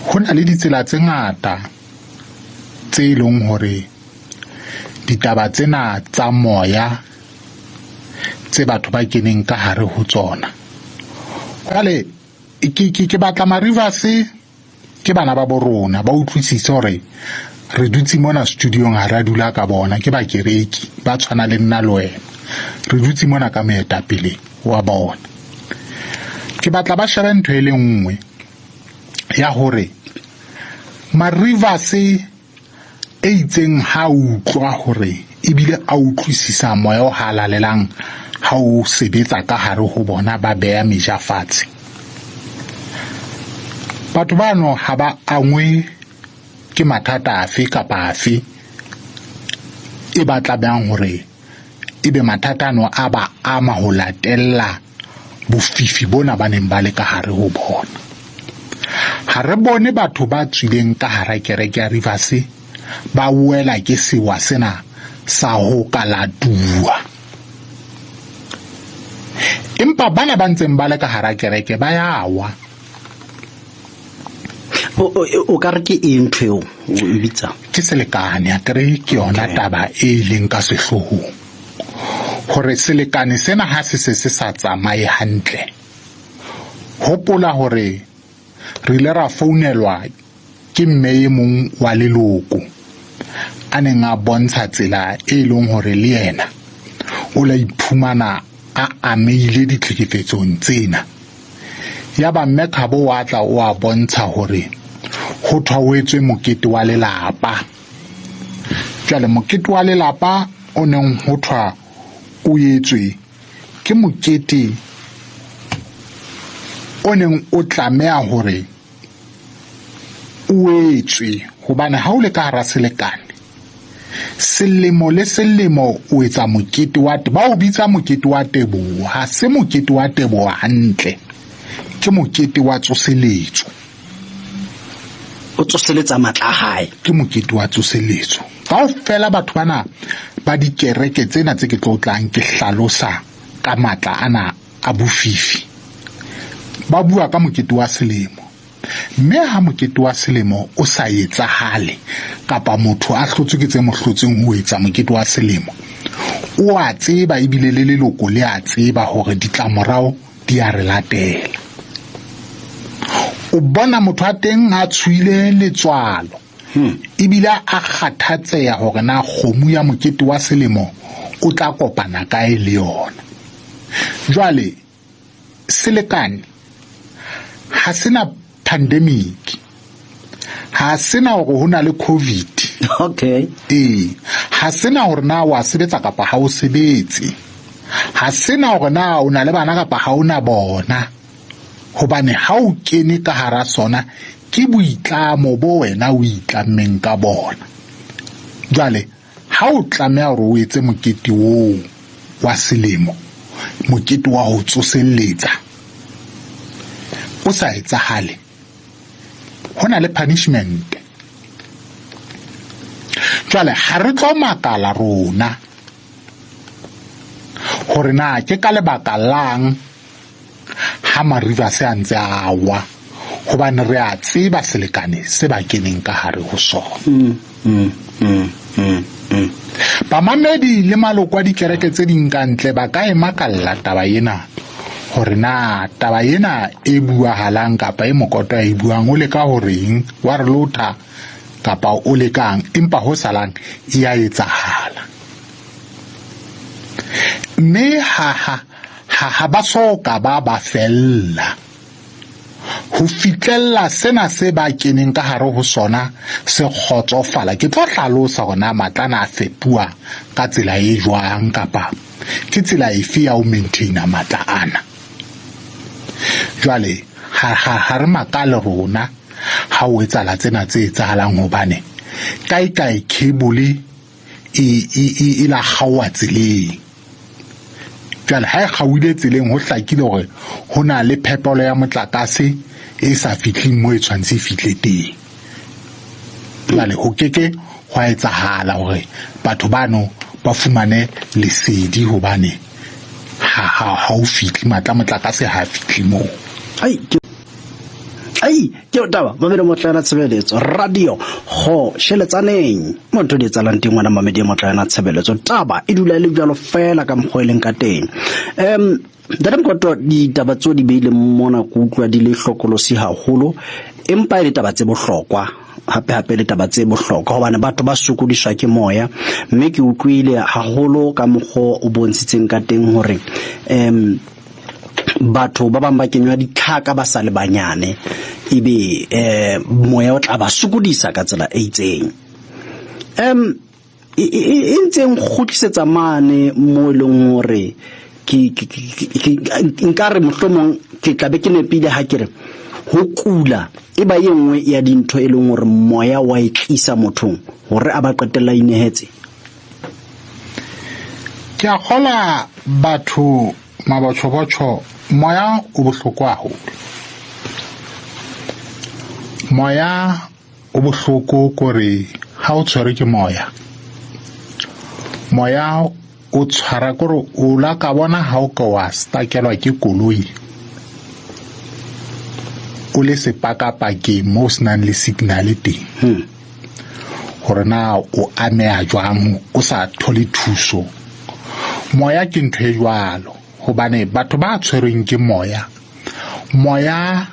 Ho na le ditsela tse ngata tse e leng hore ditaba tsena tsa moya tse batho ba keneng ka hare ho tsona. Jwale ke batla ma-Rivers ke bana ba bo rona ba utlwisise hore re dutse mona studiong ha ra dula ka bona, ke bakereki ba tshwana le nna le wena. Re dutse mona ka moetapele wa bona. Ke batla ba shebe ntho e le nngwe ya hore ma-Rivers e itseng ha utlwa hore ebile a utlwisisa moya o halalelang ha o sebetsa ka hare ho bona, ba beha meja fatshe. Batho bano ha ba angwe ke mathata afe kapa afe e ba tlamehang hore ebe mathata ano a ba ama ho latella bofifi bona ba neng ba le ka hare ho bona. Ha re bone batho ba tswileng ka hara kereke ya Rivers ba wela ke sewa sena sa ho ka latuwa. Empa bana ba ntseng ba le ka hara kereke ba ya wa. O ka re ke eng ntho eo o e bitsang? Ke selekane, akere ke yona taba e leng ka sehloohong. Hore selekane sena ha se se se sa tsamaye hantle. Hopola hore re ile ra founelwa ke mme e mong wa leloko a neng a bontsha tsela e leng hore le yena o la iphumana a amehile ditlhekefetsong tsena. Yaba mme Thabo wa tla o a bontsha hore ho thwaoetswe mokete wa lelapa. Jwale mokete wa lelapa o neng ho thwa o etswe ke mokete o neng o tlameha hore o etswe hobane ha o le ka hara selekane selemo le selemo o etsa mokete wa ba o bitsa mokete wa teboho, ha se mokete wa teboho hantle, ke mokete wa tsoseletso. O tsoseletsa matla a hae. Ke mokete wa tsoseletso. Kaofela batho bana ba dikereke tsena tse ke tlo tlang ke hlalosa ka matla ana a bofifi, ba bua ka mokete wa selemo. Mme ha mokete wa selemo o sa etsahale kapa motho a hlotswe ke tse mo hlotseng ho etsa mokete wa selemo, o a tseba ebile le leloko le a tseba hore ditlamorao di a re latela. O bona motho a teng a tshohile letswalo ebile a kgathatseha hore na kgomo ya mokete wa selemo o tla kopana kae le yona. Jwale selekane ha sena pandemic, ha sena hore ho na le COVID. Ee, ha sena hore na wa sebetsa kapa ha o sebetse, ha sena hore na o na le bana kapa ha o na bona, hobane ha o kene ka hara sona ke boitlamo bo wena o itlammeng ka bona. Jwale ha o tlameha hore o etse mokete oo wa selemo, mokete wa ho tsoselletsa, o sa etsahale, ho na le punishment. Jwale ha re tlo makala rona hore na ke ka lebaka lang ha ma-Rivers a ntse a wa, hobane re a tseba selekane se ba keneng ka hare ho sona. Bamamedi le maloko a dikereke tse ding ka ntle ba ka e makalla taba ena, hore na taba ena e buahalang kapa e Mokoto a e buang o leka horeng, wa re lotha kapa o lekang, empa ho salang e a etsahala. Mme ha ba so ka ba ba fella ho fihlella sena se ba keneng ka hare ho sona se kgotsofala. Ke tlo hlalosa hore na matla ana a fepuwa ka tsela e jwang kapa ke tsela efe ya ho maintaina matla ana. Jwale ha re makale rona ha o etsahala tsena tse etsahalang, hobane kae kae cable e la kgaoha tseleng. Jwale ha e kgaohile tseleng, ho hlakile hore ho na le phepelo ya motlakase e sa fihleng moo e tshwanetse e fihle teng. Jwale ho keke hwa etsahala hore batho bano ba fumane lesedi, hobane ha o fihle matla motlakase ha fihle moo. Ai, ke. Ai, ke taba mamedi motla tshebeletso radio go sheletsaneng mo ntho di etsalang teng ngwana mamedi motla tshebeletso. Taba e dula e le jalo fela ka mokgwa e leng ka teng. Ntate Mokoto, ditaba tseo di beileng mona ke utlwa di le hlokolosi haholo, empa e le taba tse bohlokwa, hape hape le taba tse bohlokwa hobane batho ba sokodiswa ke moya. Mme ke utlwile haholo ka mokgwa o bontshitseng ka teng hore batho ba bang ba kenywa ditlhaka ba sa le banyane, ebe moya o tla ba sokodisa ka tsela e itseng. E ntseng kgutlisetsa mane mo e leng hore ke nkare mohlomong ke tla be ke nepile ha ke re ho kula e ba e nngwe ya dintho e leng hore moya wa e tlisa mothong hore a ba qetella inehetse. Ke a kgola batho mabotjhobotjho, moya o bohloko haholo. Moya o bohloko kore ha o tshwerwe ke moya, moya o tshwara kore o la ka bona ha o ka wa stakelwa ke koloi o le sepakapakeng mo o senang le signal teng, hore na o ameha jwang o sa thole thuso. Moya ke ntho e jwalo, hobane batho ba tshwerweng ke moya, moya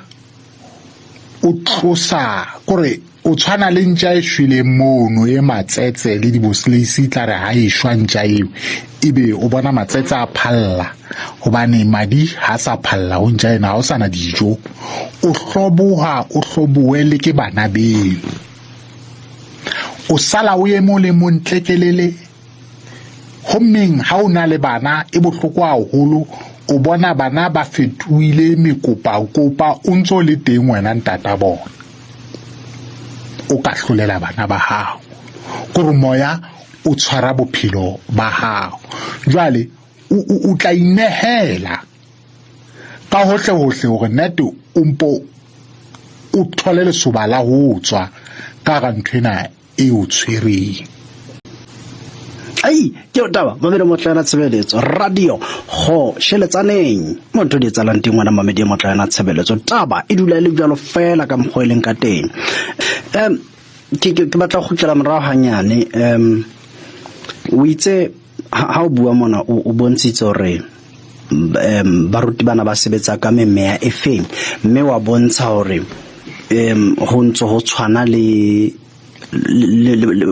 o tlosa kore o tshwana le ntja e shweleng mono e matsetse le diboslesi, tla re ha e shwa ntja eo ebe o bona matsetse a phalla, hobane madi ha sa phalla ho ntja ena, ha o sana dijo, o hloboha, o hlobohe le ke bana beno, o sala o eme o le mong tlekelele. Hommeng ha o na le bana e bohloko haholo, o bona bana ba fetohile mekopakopa, o ntso le teng wena ntata bona, o ka hlolela bana ba hao, kore moya o tshwara bophelo ba hao. Jwale o tla inehela ka hohle hohle hore nete o mpo o thole lesoba la ho tswa ka hara ntho ena e o tshwereng. Ai, ke taba mamedi motla tshebeletso radio go sheletsaneng mo ntho di etsalang teng ngwana mamedi motla tshebeletso. Taba e dula e le jalo fela ka mokgwa e leng ka teng. Ke batla go kgutlela morao hanyane. O itse ha o bua mona o bontshitse hore baruti bana ba sebetsa ka memeya e feng, mme wa bontsha hore ho ntse ho tshwana le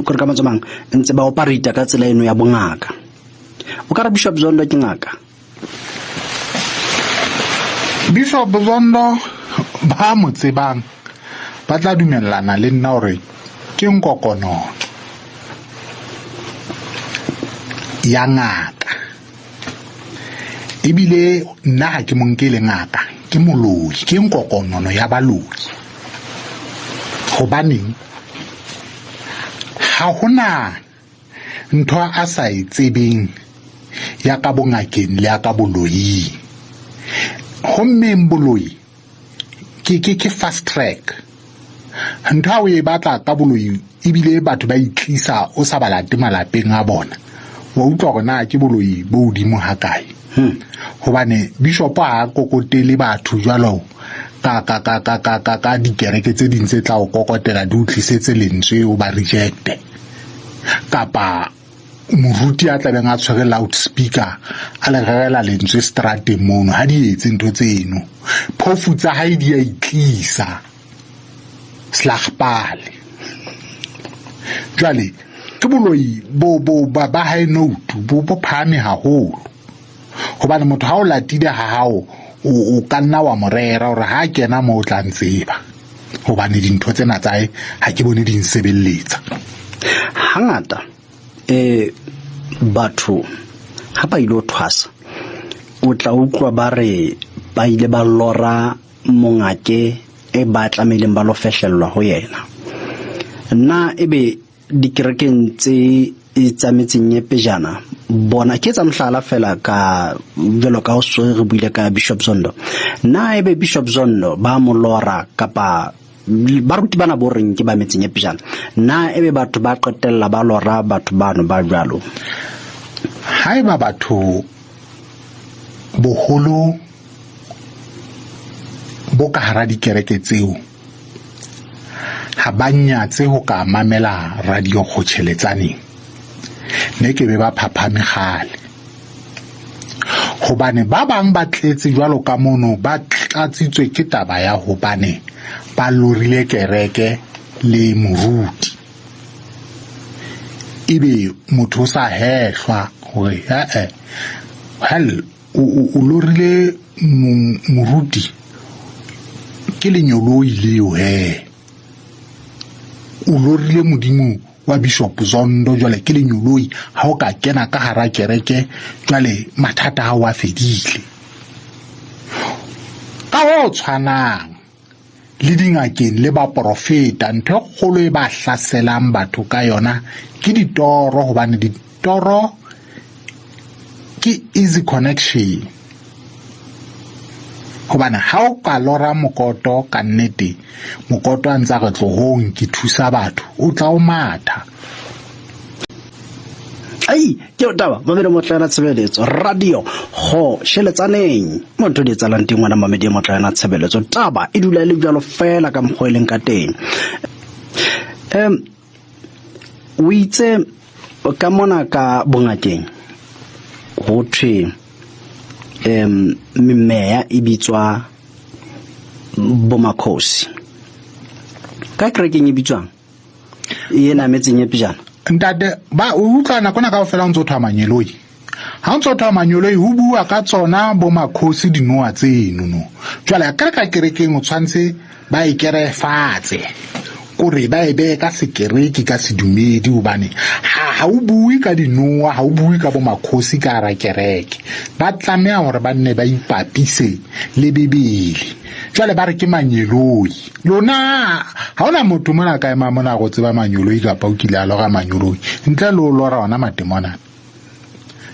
kore ka mantswe mang ntse ba operate ka tsela eno ya bongaka. O ka re Bishop Zondo ke ngaka? Bishop Zondo ba mo tsebang ba tla dumellana le nna hore ke nkokonono ya ngaka, ebile nna ha ke mo nke le ngaka, ke moloi, ke nkokonono ya baloi. Hobaneng ha hona ntho a sa e tsebeng ya ka bongakeng le ya ka boloing. Hommeng boloi ke fast track. Ntho ha o e batla ka boloi ebile batho ba itlisa o sa ba late malapeng a bona, wa utlwa hore na ke boloi bo hodimo ha kae. Hobane bishop ha kokotele batho jwalo ka dikereke tse ding tse tla o kokotela di o tlisetse lentswe o ba rejecte, kapa moruti a tlabeng a tshwere loudspeaker a le rerela lentswe strateng mono. Ha di etse ntho tseno, phofu tsa hae di a itlisa slagpale. Jwale ke boloi bo bo ba hae note bo bo phahame haholo, hobane motho ha o latile ha hao o ka nna wa mo rera hore ha kena moo o tla ntseba, hobane dintho tsena tsa hae ha ke bone di nsebelletsa. Hangata batho ha ba ile ho thwasa, o tla utlwa ba re ba ile ba lora mongake e ba tlamehileng ba lo fehlellwa ho yena. Na ebe dikerekeng tse tsa metseng e pejana bona ke tsa mohlala fela ka jwalo ka o so re buile ka Bishop Zondo, na ebe Bishop Zondo ba mo lora kapa baruti bana bo reng ke ba metseng e pejana, na ebe batho ba qetella ba lora batho bano ba jwalo? Haeba batho boholo bo ka hara dikereke tseo ha ba nyatse ho ka mamela radio kgotjheletsaneng, ne ke be ba phaphame kgale. Hobane ba bang ba tletse jwalo ka mono, ba tlatsitswe ke taba ya hobane ba lorile kereke le moruti. Ebe motho o sa hehlwa hore eh hell o lorile moruti ke lenyoloi leo he. O lorile modimo wa Bishop Zondo jwale ke lenyoloi, ha o ka kena ka hara kereke jwale mathata a o a fedile. Ka ho tshwanang le dingakeng le baporofeta, ntho e kgolo e ba hlaselang batho ka yona ke ditoro, hobane ditoro ke easy connection. Hobane ha o ka lora mokoto ka nnete, mokoto a ntsa re tlohong ke thusa batho, o tla o matha. Ai, ke taba mamedi motla tshebeletso radio go sheletsaneng mo ntho di etsalang teng ngwana mamedi motla yona tshebeletso taba e dula e le jwalo fela ka mokgwa e leng ka teng. O itse ka mona ka bongakeng ho thwe meya e bitswa bomakhosi, ka kerekeng e bitswang e nametseng e pejana. Ntate, ba o utlwa nako ena kaofela o ntso thwa manyeloi. Ha o ntso thwa manyeloi ho bua ka tsona bo makhosi dinoa tseno no. Jwale a ka kerekeng o tshwantse ba e kerefatse, kore ba e behe ka sekereke ka sedumedi, hobane ha o bue ka dinoa, ha o bue ka bo makhosi ka hara kereke. Ba tlameha hore ba nne ba ipapise le Bibele. Jwale ba re ke manyeloi. Lona ha hona motho mona ka ema mona go tseba manyeloi kapa o kile a lora manyeloi ntle le o lora ona matemona.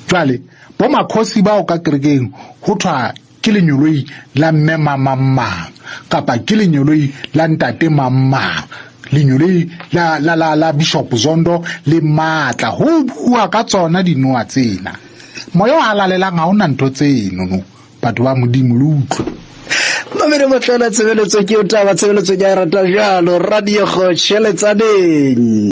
Jwale bo makhosi bao ka kerekeng ho thwa ke lenyoloi la mme mamang kapa ke lenyoloi la ntate mamang, lenyoloi la la la la Bishop Zondo le matla ho bua ka tsona dinoa tsena. Moya o halalelang ha ona ntho tseno no. Batho ba Modimo le utlwe. Mamedi motla tshebeletso ke o taba tshebeletso ke a rata jwalo radio go tšheletsaneng.